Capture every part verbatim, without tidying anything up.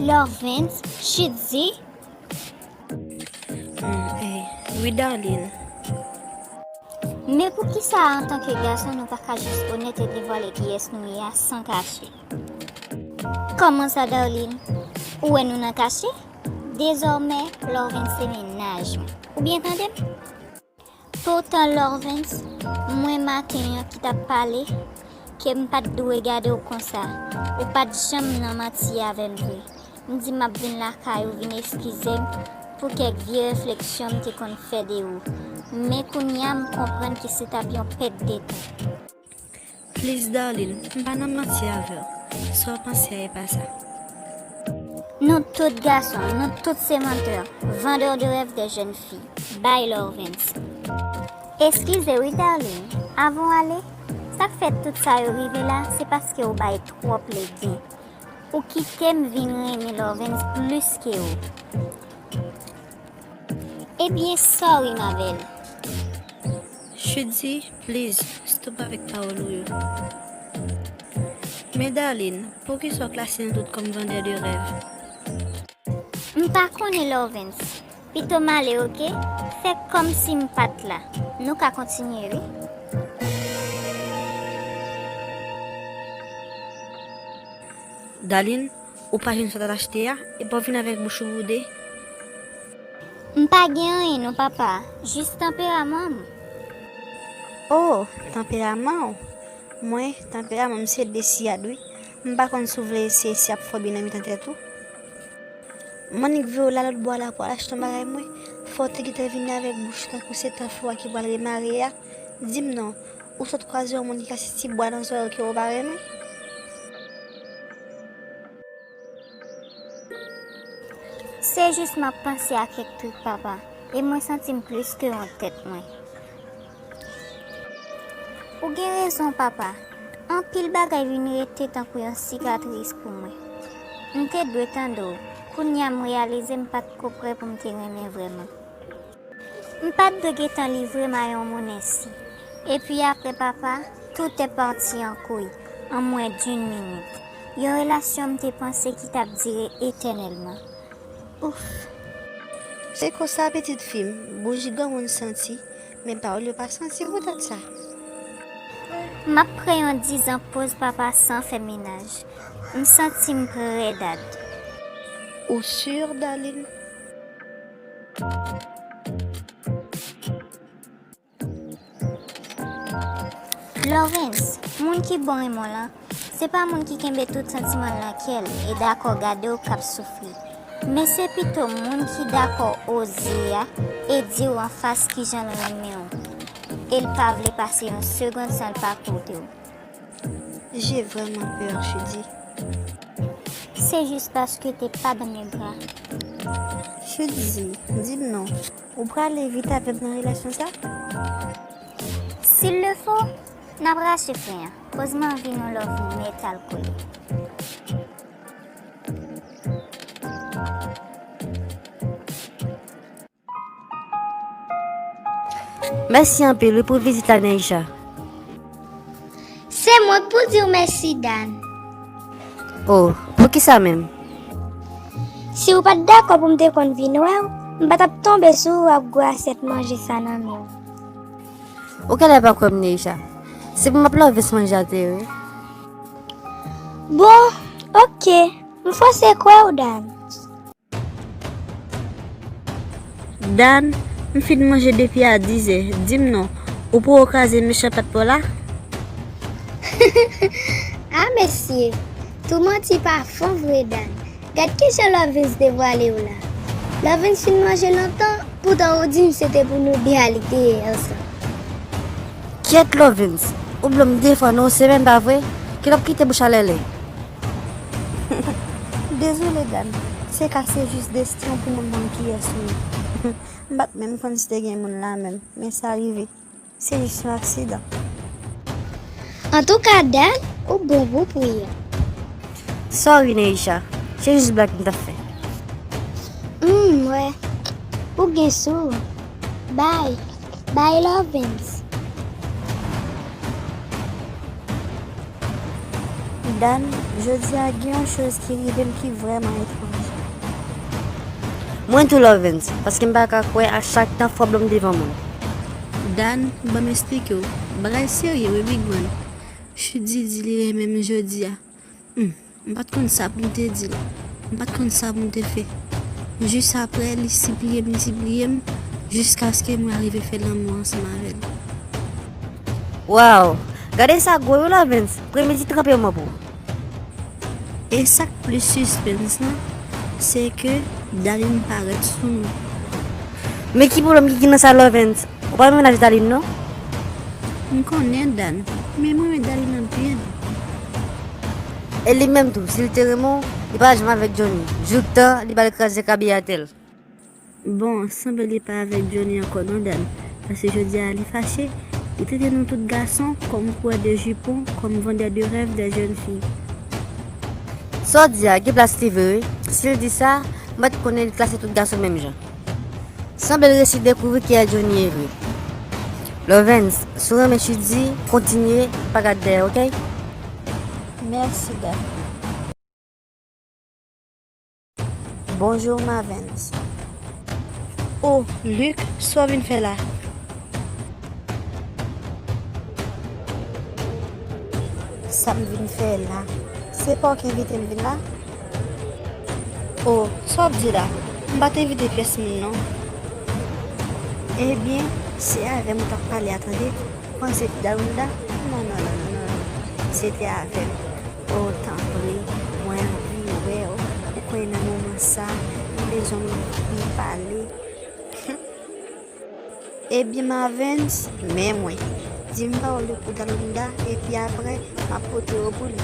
Lorvens, Chitzy. Hmm, eh, wi, Darline. Men poukisa, antanke gason, nou pa ka jis onèt e devwale kiyès nou ye a san kache? Kòman sa, Darline? Ou wè nou nan kache? Dezòmè, Lorvens se mennaj mwen. Ou byen tande m? Poutan, Lorvens, mwen maten an ki t ap pale ke m pa t dwe gade w konsa, ou pa t janm nan manti avè m vre. M di m ap vin lakay ou vin eskize m pou kèk vye refleksyon m te konn fè de ou. Men kounye a, m konprann ke se t ap yon pèt de tan. Please, Darline, m pa nan manti avè w. Sa w panse a e pa sa. Nou tout gason, nou tout se mantè, vendeur de rêve des jeunes filles. Bye, Lorvens. Eskize wi, Darline, avan w ale, sa k fè tout sa yo rive la, se paske w bay twòp legen. Ou kite m vin renmen Lorvens plis ke ou. Ebyen, sorry, ma belle. Chitzy, please, stop avèk pawòl ou yo. Men Darline, poukisa w klase nou tout kòm vendè de rèv? M pa konnen, Lorvens. Pito m ale, oke? Fè kòmsi m pa t la. Nou ka kontinye, wi. Darline, ou pa jwenn sa w t al achte a, epi w vin avèk bouch ou boude. M pa gen anyen non, papa. Jis tanperaman m. Oh, tanperaman w? Mwen, tanperaman m se de siyad, wi. M pa konn si w vle eseye si y ap fè w byen nan mitan tèt ou. M annik voye w la lòt bò a la pou w al achte yon bagay mwen. Fò w te gentan vini avèk bouch ou tankou se tan fou a ki pral remare a. Di m non, ou sot kwaze yon moun ki ka sisite bwa nan zòrèy w ke w pa renmen? Se jis m ap panse a kèk trik, papa, e mwen santi m plis ke wont tèt mwen. Ou gen rezon, papa. Anpil bagay vin rete tankou yon sikatris pou mwen. M te dwe tande w. Kounye a m reyalize m pa t ko prè pou m te renmen vrèman. M pa t dwe gentan livre m a yon moun ensi. Epi apre, papa, tout est parti en couille, en moins d'une minute. Yon relasyon m te panse ki t ap dire etènèlman. Ouf! Se konsa, pitit fi m, bouji granmoun santi, men pawòl yo pa santi poutèt sa. M ap pran yon dizan poz, papa, san fè menaj. M santi m prè dat. Ou sur, Darline? Lawrence, moun ki bon renmen w lan, se pa moun ki kenbe tout santiman l nan kè l e dakò gade w k ap soufri. Men se pito moun ki dakò oze a e di w anfas kijan l renmen w. E l pa vle pase yon segonn san l pa koute w. J'ai vraiment peur, Chitzy. Se jis paske te pa dans mes bras. Chitzy, di m non, ou prale vit avè m nan relasyon sa? S'il le faut, n ap rache fren an, koz m anvi nou love nèt al kole. Mèsi anpil wi pou vizit la, Neisha. Se mwen k pou di w mèsi, Dan. Oh, poukisa menm? Si w pa t dakò pou m te konn vin wè w, m pa t ap tonbe sou ou ak gwo asyèt manje sa nan men w. Ou genlè pa kwè m, Neisha. Se pou m ap love manje a te ye, wi. Bon, oke. M fòse kwè w, Dan. Dan, m fin manje depi a dizè. Di m non, ou poko kraze mechan pat pa w la? A mesye, tou manti pa fon vre, Dan. Gad kijan Lawrence devwale w la. Lawrence fin manje lontan, poutan ou di m se te pou nou de a li te ye ansanm. Kyèt Lawrence, ou blo m de fwa nan yon semèn, pa vre? Kilè w ap kite bouch a lèlè? Dezole, Dan. Se ka, se jis desten pou moun konn kiyès ou ye. M pa t menm konn si te gen moun la menm, men sa rive. Se jis yon aksidan. Antouka, Dan, ou bon pou priye. Sorry, Neisha. Se jis blag m t ap fè. Hmm, m wè. Ou gen sou ou. Bye. Bye, Lawrence. Dan, jodi a gen yon choz ki rive m ki vrèman etranj. Mwen tou, Lovens, paske m pa ka kwè a chak tan fò blòm devan moun. Dan, ban m esplike w. Bagay serye wi, Big Man. Chudi di li renmen m jodi a. Hmm, m pa t konn sa pou m te di l. M pa t konn sa pou m te fè. Jis apre, li sipliye m, li sipliye m, jiskaske mwen rive fè lanmou ansanm avè l. Waw! Gade sa gwo wi, Lovens. Premye ti tranpe w mwen pou. E sa k plis sispens lan, se ke Darline parèt sou nou. Men ki pwoblèm ki gen nan sa, Lovens? Ou pa renmen laj Darline, non? M konnen, Dan, men mwen renmen Darline anpil. E li menm tou, si l te renmen w, li pa t janm avèk Johnny, jouktan li pral kraze kabyè atè l. Bon, sanble li pa avèk Johnny ankò non, Dan, paske jodi a li fache. Li trete nou tout gason kòm coureur de jupon, kòm vendeur de rêve des jeunes filles. Sa w di a gen plas li vre wi. Si l di sa, m pa t konnen li klase tout gason menm jan. Sanble l resi dekouvri kiyès Johnny ye vre. Lovens, si w renmen Chudi, kontinye, pa gad dèyè, oke? Mèsi, Dan. Bonjou, Marvens. O, Luc, sa w vin fè la? Sa m vin fè la? Se pa w ki envite m vin la? O, sa w ap di la? M pa t envite pyès moun, non. Ebyen, se avè m ou t ap pale a, tande. Panse Dalinda? Non, non, non, non, non, non. Se te avè m. O, tanpri, mwen anvi wè w. Ou konnen nan moman sa, m bezwen w vin pale. Ebyen, Marvens, men mwen. Di m pawòl yo pou Dalinda, epi apre, m ap pote yo pou li.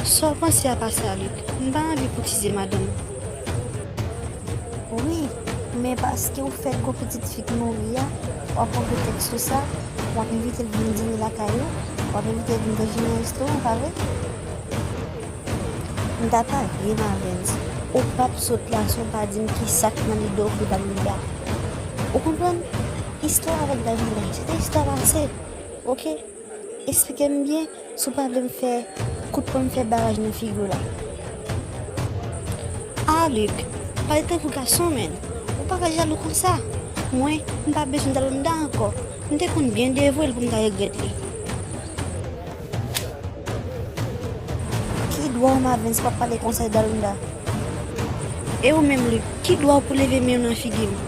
Sa w panse a pase a, Luc? M pa anvi koutize madanm. Wi, men paske w fèk gon pitit fi ki mouri a, w ap pran pretèks sou sa, w ap envite l vin dine lakay ou, w ap envite l vin manje nan restoran, pa vre? M ta parye, Marvens. Ou p ap sot la san w pa di m kisa k nan lide w pou Dalinda. Ou konprann? Istwa avèk Dalinda, se te istwa pase. Oke? Esplike m byen si w pa vle m fè kout pwen m fè baraj nan figi w la. A, Luc, pale tankou gason, menn. Ou pa ka jalou konsa. Mwen, m pa bezwen Dalinda ankò. M te konn byen devwe l pou m ta regrèt li. Ki dwa w, Marvens, p ap pale konsa de Dalinda? E ou menm, Luc, ki dwa w pou leve men w nan figi m?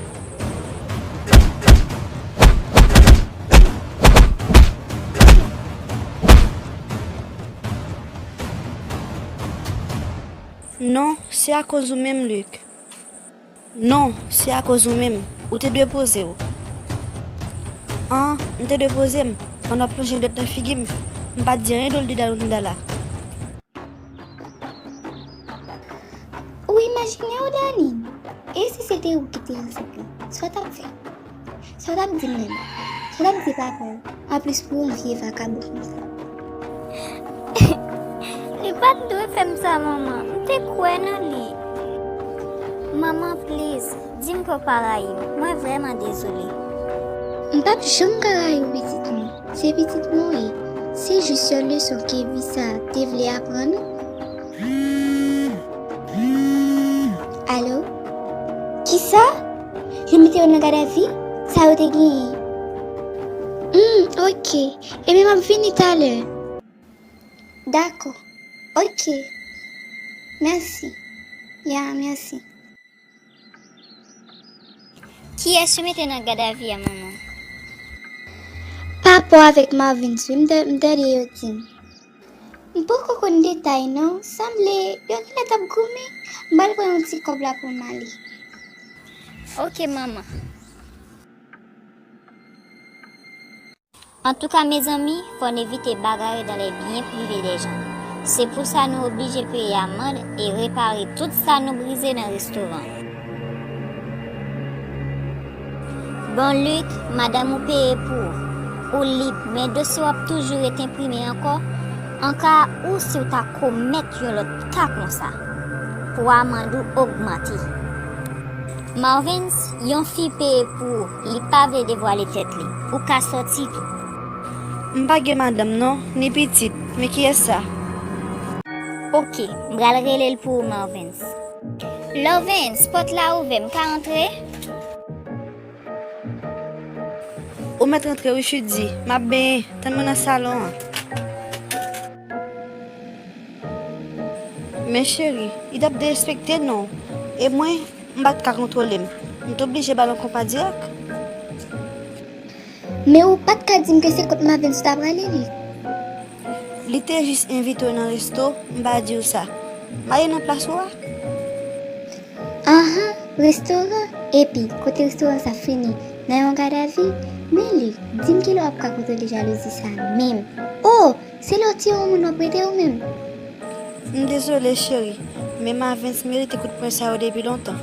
Non, se akoz ou menm, Luc. Non, se akoz ou menm. Ou te dwe poze w. An, m te dwe poze m. Pandan w ap plonje dwèt nan figi m, m pa t di anyen dwòl de Dalinda la. Ou imajine w, Dani? E si se te ou ki te ansent lan? Sa w t ap fè? Sa w t ap di m menm? Sa w t ap di papa w? Anplis pou yon vye vakabon konsa. Li pa t dwe fè m sa, manman. M te kwè nan li. Manman, please, di m ke w pa rayi m. Mwen vrèman dezole. M p ap janm ka rayi w, pitit mwen. Se pitit mwen w ye. Se jis yon leson ke vi sa a te vle aprann ou. Alo? Kisa? Yo mete yo nan gadavi? Sa yo te genyen? Hmm, oke. Ebyen, m ap vini talè. Dakò. Oke. Mèsi. Ya, mèsi. Kiyès yo mete nan gadavi a, manman? Pa rapò avèk Marvens wi, m ta-, m tande yo di m. M poko konn detay non, sanble yo genlè t ap goumen. M pral pran yon ti kòb la pou m ale. Oke, manman. Antouka, mezanmi, fò n evite bagarre dans les biens privés des gens. Se pou sa nou oblije peye amann e repare tout sa nou brize nan restoran. Bon, Luc, madanm ou peye pou ou. Ou lib, men dosye w ap toujou ret enprime ankò. An ka ou, si w ta komèt yon lòt ka konsa, pou amann ou ogmante. Marvens, yon fi peye pou ou, li pa vle devwale tèt li. Ou ka sòti tou. M pa gen madanm non, ni pitit. Men kiyès sa? Oke, m pral rele l pou ou, Marvens. Lovens, pòt la ouvè, m ka antre? Ou mèt antre wi, Chudi. M ap benyen. Tann mwen nan salon an. Men cheri, li t ap derespekte non. E mwen, m pa t ka kontwole m. M t oblije ba l yon konpa dirèk. Men ou pa t ka di m ke se kot Mavens ou ta prale, Luc? Li te jis envite w nan resto, m pa di w sa. M ale nan plas ou a? Anhan, restoran? Epi, kote restoran sa fini? Nan yon gadavi? Men Luc, di m kilè w ap ka kontwole jalouzi sa menm? Oh! Se lè w tiye yon moun w ap rete ou menm? M dezole, cheri, men Mavens merite kout pwen sa yo depi lontan.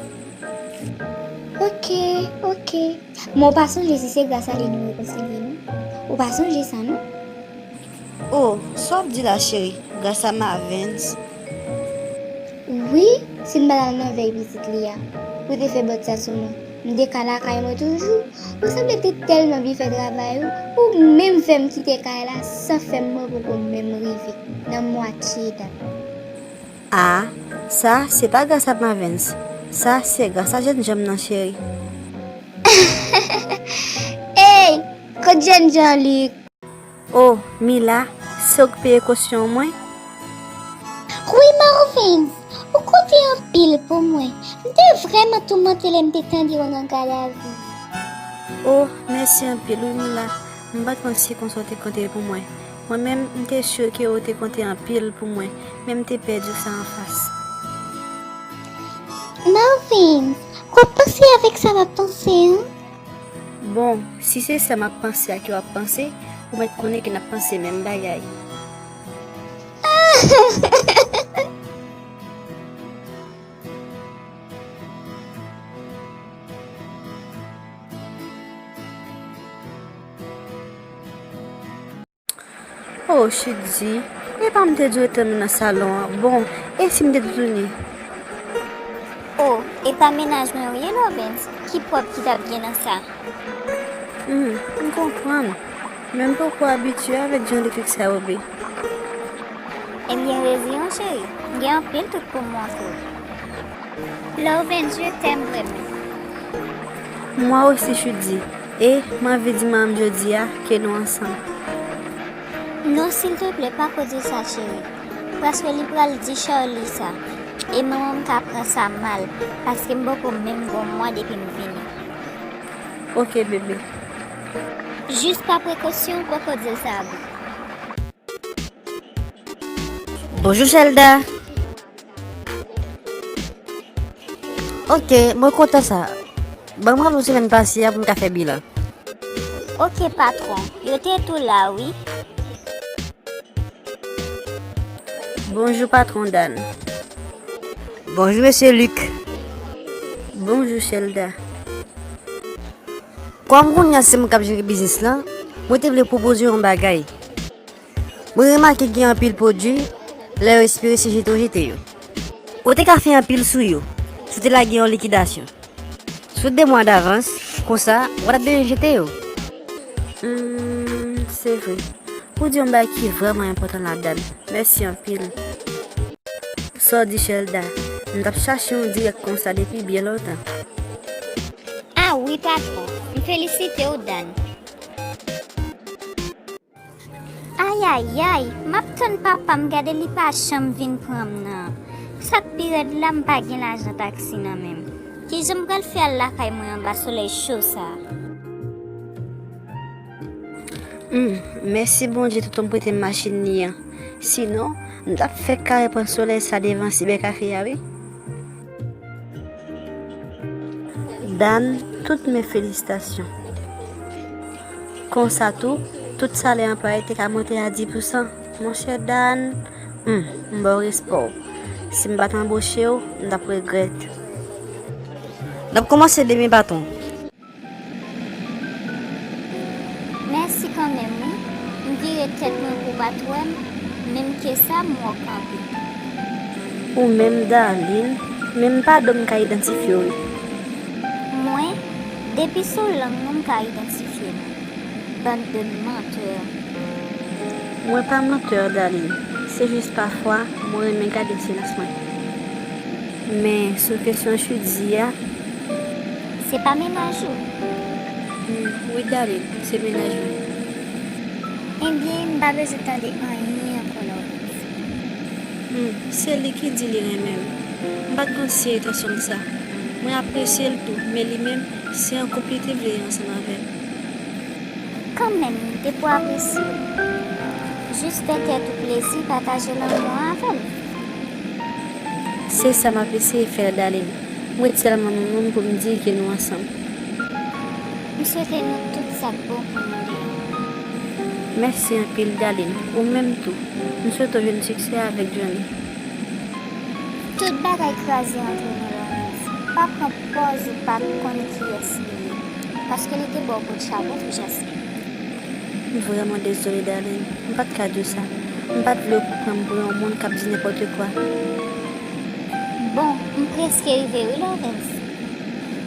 Ok, ok. Men w pa sonje si se gras a li nou rekonsilye nou? Ou pa sonje sa, non? Oh, sa w ap di la, cheri? Gras a Mavens? Wi, si m pa t al nan vèy pitit li a, pou te fè bòt sa sou mwen, m te ka lakay mwen toujou. Ou sanble te tèlman byen fè travay ou, ou menm fè m kite kay la san fè m mwen poko menm rive nan mwatye dat. A, sa, se pa gras a Mavens. Sa, se gras a jènjan m nan, cheri. Ey, kot jènjan, Luc? Oh, Mila, se ou k peye kosyon mwen? Wi, Marvens, ou konte anpil pou mwen. M te vrèman toumante lè m te tande w nan gadavi. Oh, mèsi anpil, wi, Mila. M pa t panse konsa w te konte pou mwen. Mwen menm, m te si ke w te konte anpil pou mwen, men m te pèdi w sa anfas. Marvens, w ap panse avèk sa m ap panse an? Bon, si se sa m ap panse a ke w ap panse, ou mèt konnen ke n ap panse menm bagay. Oh, Chudi, e pa m te di w tann mwen nan salon an? Bon, e si m te toutouni? Oh, e pa mennaj mwen ou ye, Lovens? Ki pwob ki t ap gen nan sa? Hmm, m konprann. Men m poko abitye avèk jan de trik sa yo, be. Ebyen, reziyen w, cheri. M gen anpil trik pou m montre w. Lovens, je t'aime, baby. Mwen osi, Chudi. E m anvi di manman m jodi a ke nou ansanm. Non, silteplè, pa ko di sa, cheri. Paske li pral di Charly sa. E manman m ka pran sa mal, paske m poko menm gon mwa depi m vini. Ok, bebe. Jis pa prekosyon, poko di l sa, boo. Bonjou, Shelda. Ok, mwen kontan sa. Ban m randevou semèn pase a pou m ka fè bilan. Ok, patwon. Yo te tou la, wi. Bonjou, patwon Dan. Bonjou, mesye Luc. Bonjou, Shelda. Kòm kounye a se mwen k ap jere biznis lan, mwen te vle pwopoze w yon bagay. Mwen remake gen anpil pwodui, lè yo espere se jete w jete yo. Ou te ka fè anpil sou yo, si w te lage yon likidasyon. Sou de mwa davans, konsa, ou pa t ap bezwen jete yo. Hmm, se vre. Ou di yon bagay ki vrèman enpòtan ladan l. Mèsi anpil. Sa w di, Shelda? M t ap chache yon dirèk konsa depi byen lontan. A wi, patwon. M felisite w, Dan. Ayayay, m ap tann papa m, gade li pa janm vin pran m nan. Sa k pi rèd la, m pa gen lajan taksi nan men m. Kijan m pral fè al lakay mwen anba solèy cho sa a? Hmm, mèsi Bondye tonton m prete m machin li an. Sinon, m t ap fè kare pran solèy sa devan sibè kafe a, wi. Dan, tout men felisitasyon. Konsa tou, tout salè anplwaye te ka monte a dis pousan. Monchè Dan, hmm, m ba w respè w. Si m pa t anboche w, m t ap regrèt. N ap kòmanse demen, patwon. Mèsi kanmenm, wi. M vire tèt mwen pou w pa t wè m, menm ke sa, m wòk kanpe. Ou menm, Darline, menm pa do m ka idantifye w, wi. Mwen, depi sou lang nou m ka idantifye nou. Bann de mantè. Mwen pa mantè, Darline. Se jis pafwa, mwen renmen gade silans mwen. Men, sou kesyon Chudi a, Se pa mennaj ou? Hmm, wi, darling, se mennaj mwen. Ebyen, m pa bezwen tande anyen ankò, Lovens. Hmm, se li ki di li renmen m. M pa t konn si entansyon l sa. Mwen apresye l tou, men li menm, se yon koup li te vle ansanm avè m. Kanmenm, li te pou apresye w. Jis fè tèt ou plezi, pataje lanmou an avè l. Se sa m ap eseye fè, darling. M ret sèlman yon moun pou m di ke nou ansanm. M swete nou tout sa k bon pou nou de. Mèsi anpil, darling. Ou menm tou. M swete w jwenn siksè avèk Johnny. Tout bagay kraze antre nou, Lovens. Pa pran pòz ou pa konn kiyès li ye, paske li te ba w kout chapo pou Jasmine. M vrèman dezole, darling. M pa t ka di w sa. M pa t vle w pran m pou yon moun k ap di nenpòt kwa. Bon, m prèske rive wi, Lovens.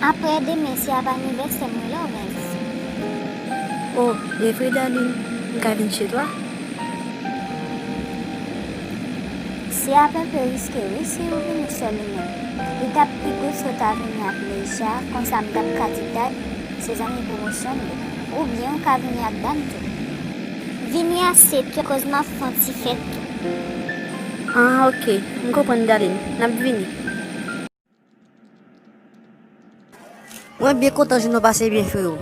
Aprè demen se ap anivèsè m wi, Lovens. Oh, e vre, darling? M ka vin chez toi? Se ap enpe riske wi si ou vini sèl ou menm. Li t ap pi gou si w ta vini ak Neisha, konsa m t ap ka di Dad se zanmi pwomosyon m yo. Oubyen ou ka vini ak Dan tou. Vini a sèt è, koz m ap fè yon ti fèt tou. Ah, ok. M konprann, darling. N ap vini. Mwen byen kontan jounen w pase byen, frewo.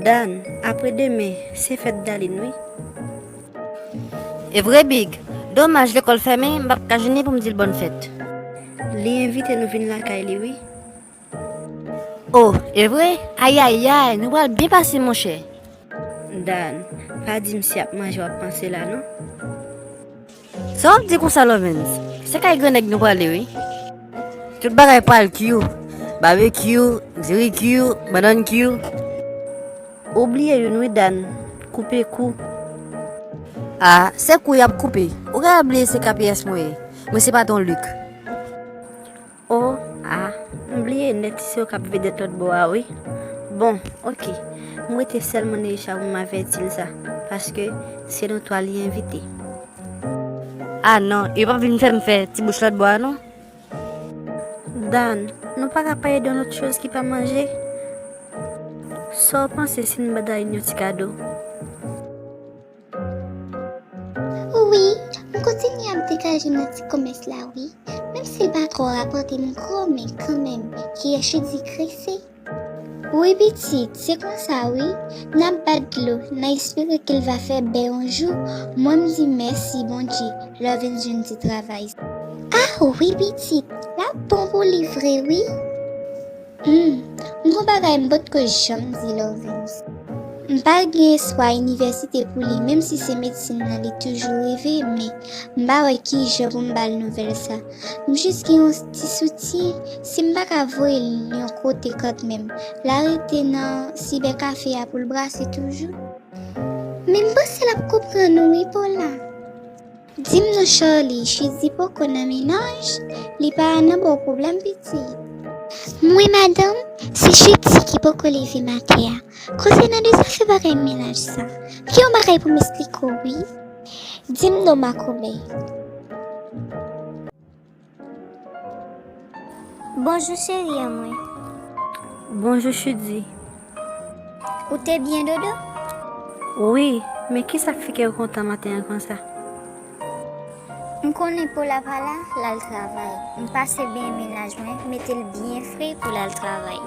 Dan, aprè demen, se fèt Darline, wi. E vre, Big? Domaj, lekòl fèmen, m p ap ka jwenn li pou m di l bòn fèt. Li envite nou vin lakay li, wi. Oh, e vre? Ayayay, nou pral byen pase, monchè. Dan, pa di m si ap manje w ap panse la, non. Sa w ap di konsa, Lovens? Se kay grannèg nou prale, wi. Tout bagay pral kyou. Babekyou, diri kyou, bannann kyou. Ou bliye youn, wi, Dan. Koupe kou. Ah, se kou y ap koupe. Ou genlè bliye se K P S mwen ye. Mwen se patwon Luc. Oh, ah, m bliye nèt si se yo k ap vedèt lòt bò a, wi. Bon, ok. M rete sèlman Neisha pou m avèti l sa, paske se nou twa li envite. Ah non, yo p ap vin fè m fè ti bouch lòt bò a, non. Dan, nou pa ka pale de yon lòt choz ki pa manje? Sa w panse si n ba Darline yon ti kado? Wi, m kontinye ap degaje m nan ti komès la, wi. Menm si l pa twò rapòte m gwo, men kanmenm, kiyès Chudi krese. Wi, pitit, se konsa, wi. N ap bat dlo, n a espere ke l va fè bè yon jou. Mwen, m di mèsi, Bondye, Lovens jwenn ti travay. Ah, wi, pitit, l ap bon pou li vre, wi. Hmm, m gon bagay m potko janm di Lovens. M pa gen espwa inivèsite pou li, menm si se medsin nan li toujou reve, men m pa wè kijan pou m ba l nouvèl sa. M jis gen yon ti soutyen, si m pa ka voye l yon kote kantmenm, l a rete nan sibè kafe a pou l brase toujou. Men m panse l ap konprann ou wi, Paula. Di m non, Charlie, Chudi poko nan mennaj? Li pa nan ba w pwoblèm, pitit? Mwen, madanm, se Chudi ki poko leve maten a. Konsènan de zafè bagay mennaj sa, gen yon bagay pou m esplike w, wi. Di m non, makomè. Bonjou, cheri an mwen. Bonjou, Chudi. Ou te byen, Dodo? Wi, men kisa k fè kè w kontan maten an konsa? M konnen Paula pa la, l al travay. M pase benyen mennaj mwen, mete l byen fre pou l al travay.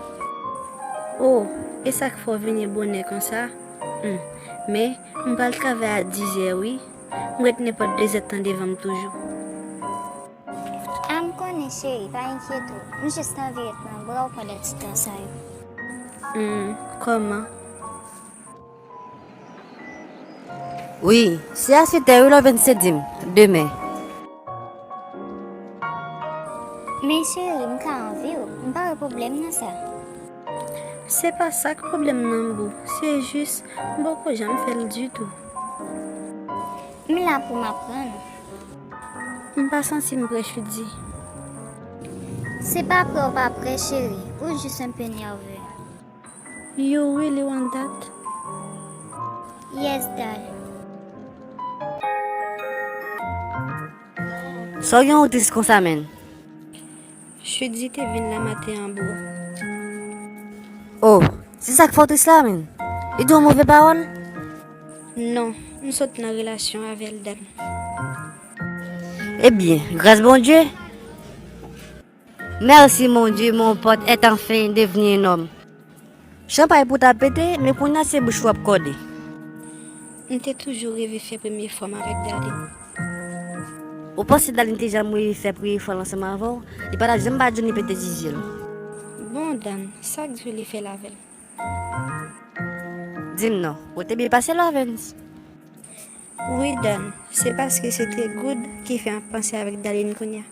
Oh, e sa k fè w vini bonè konsa? Hmm, men, m pral travay a dizè, wi. M ret nenpòt dezèdtan devan m toujou. A, m konnen, cheri, pa enkyete w. M jis anvi ret nan bra w pandan ti tan sa yo. Hmm, kòman? Wi, se a sèt è wi, Lovens te di m, demen. Men cheri, m ka anvi w. M pa wè pwoblèm nan sa. Se pa sa k pwoblèm nan, boo. Se jis, m poko janm fè l ditou. M la pou m aprann ou. M pa santi m prè, Chudi. Se pa prè w pa prè, cheri. Ou jis enpe nève. You really want that? Yes, darling. Sa w gen ou tris konsa, menn? Chudi te vin la maten an, bro. Oh, se sa k fè w tris la, menn? Li di w move pawòl? Non, m sot nan relasyon avè l, Dan. Ebyen, gras Bondye. Merci mon Dieu, mon pote est enfin devenu un homme. Chanpay pou ta pete, men kounye a se bouch ou ap kòde. M te toujou reve fè premye fwa m avèk Darline. Ou panse Darline te janm reve fè premye fwa l ansanm avè w? Li pa t ap janm ba Johnny pete zizyèl. Bon, Dan, sa k di w li fè l avè l? Di m non, ou te byen pase Lovens? Wi, Dan, se paske se te Good ki fè m ap panse avèk Darline kounye a.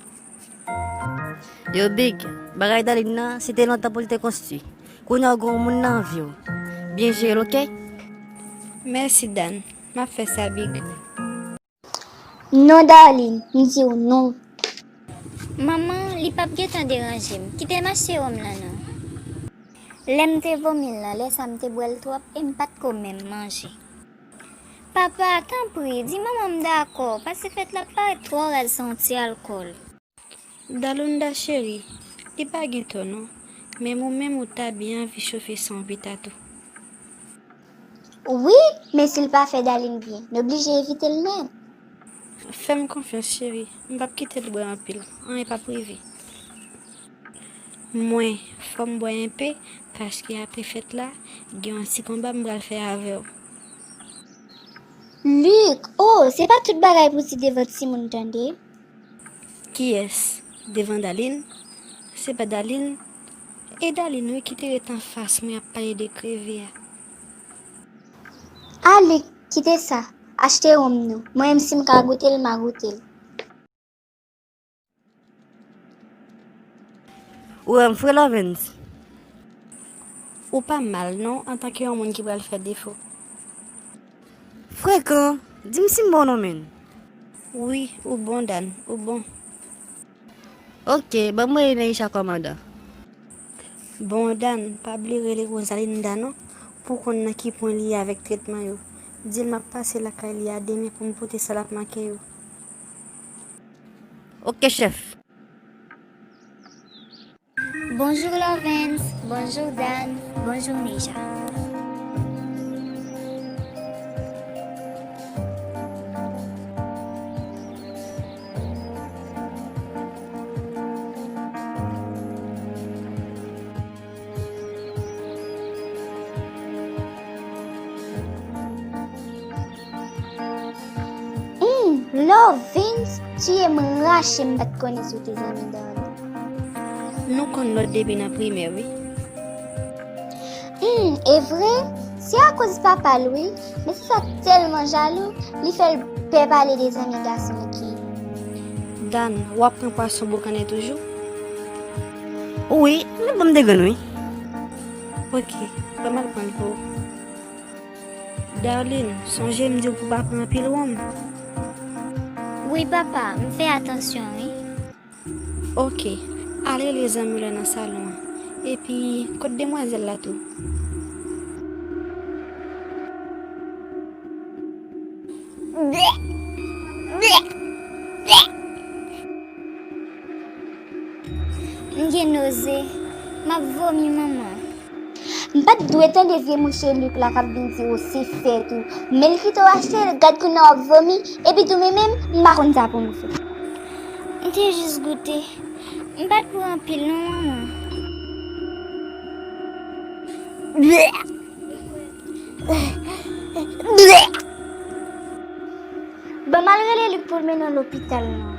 Yo, Big, bagay Darline nan, se te lontan pou l te konstwi. Kounye a w gen yon moun nan vi w. Byen jere l, oke? Mèsi, Dan. M ap fè sa, Big. Non, Darline, m di w non. Manman, li p ap gentan deranje m. Kite m achte wonm lan non. Lè m te vomi l lan, lè sa m te bwè l twòp e m pa t ko menm manje. Papa, tanpri, di manman m dakò, pase fèt la parèt twò rèd san yon ti alkòl. Dalunda cheri, li pa gen tò non, men ou menm ou ta byen anvi chofe san w pita tou. Wi, men si l pa fè Darline byen, n oblije evite l nèt. Fè m konfyans cheri, m p ap kite l bwè anpil, anyen p ap rive. Mwen, fò m bwè enpe, paske apre fèt la, gen yon ti konba m pral fè avè w. Luc, oh, se pa tout bagay pou di devan timoun tande. Kiyès? Devan Darline? Se pa Darline? E Darline wi ki te ret anfas mwen ap pale de kreve a. A Luc, kite sa. Achte wonm nou. Mwen menm si m ka goute l, m a goute l. Ou wè m fre, Lovens? Ou pa mal non, antanke yon moun ki pral fè defo. Frekan, di m si m bon non, menn. Wi, ou bon, Dan, ou bon. Oke, ban m rele Neisha kòmandan. Bon, Dan, pa bliye rele Rosalinda non, pou w konn nan ki pwen li ye avèk tretman yo. Di l m ap pase lakay li a demen pou m pote sa l ap manke yo. Oke, chèf. Bonjou Lovens, bonjou Dan, bonjou Neja. Hum, Lovens, tiye m rache m pa t konnen si w te zanmi Darline. Nou konn lòt depi nan primè wi. Hum, e vre? Se akoz papa l wi, men se sa tèlman jalou, li fè l pè pale de zanmi gason ki. Dan, w ap pran pwason boukannen toujou? Wi, men ban m de grenn wi. Oke, ban m al pran l pou ou. Darline, sonje m di w pou w pa pran anpil wonm. Wi papa, m fè atansyon wi. Oke, al rele zanmi w lan nan salon an. Epi, kot demwazèl la tou? M gen noze, m ap vomi manman. M pa t dwe tande vye mouche Luc la k ap vin di w se fèt ou. Men l kite w achte l, gad kounye a w ap vomi, epi tou men menm, m pa konn sa pou m fè. M te jis goute. M pa t pran anpil non, manman. Ban m al rele Luc pou l mennen w lopital non.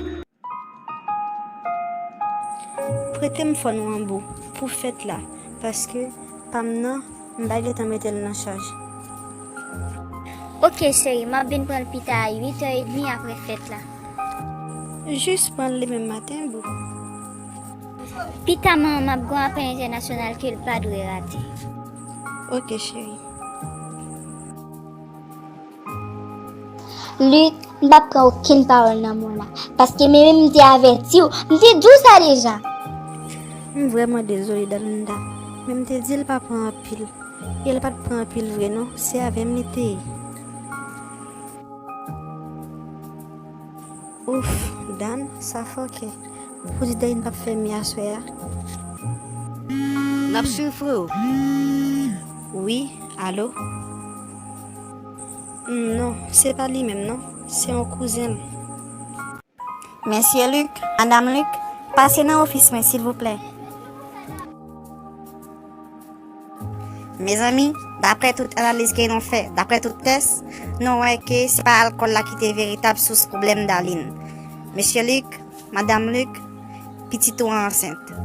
Prete m fòn ou an bou pou fèt la, paske pa m nan, m pa gentan mete l nan chaj. Oke cheri, m ap vin pran l pita a uit è edmi apre fèt la. Jis pran l demen maten bou. Pita manman, m ap gen yon apèl entènasyonal ke l pa dwe rate. Oke cheri. Luc, m p ap pran okenn pawòl nan men w la, paske men menm m te avèti w, m te di w sa deja. M vrèman dezole, Dalunda, men m te di l pa pran anpil, e l pa t pran anpil vre non, se avè m li te ye. Ouf, Dan, sa fòkè. Pou di Daline p ap fè mi aswè a. N ap swiv, freo. Wi, alo? Non, se pa li menm, non. Se yon kouzen l. Mesye Luc, Madanm Luc, pase nan ofis mwen, silvouplè. Mezanmi, daprè tout analiz ke nou fè, daprè tout tès, nou wè ke se pa alkòl la ki te veritab sous pwoblèm Daline. Mesye Luc, Madanm Luc, pitit ou an ansent.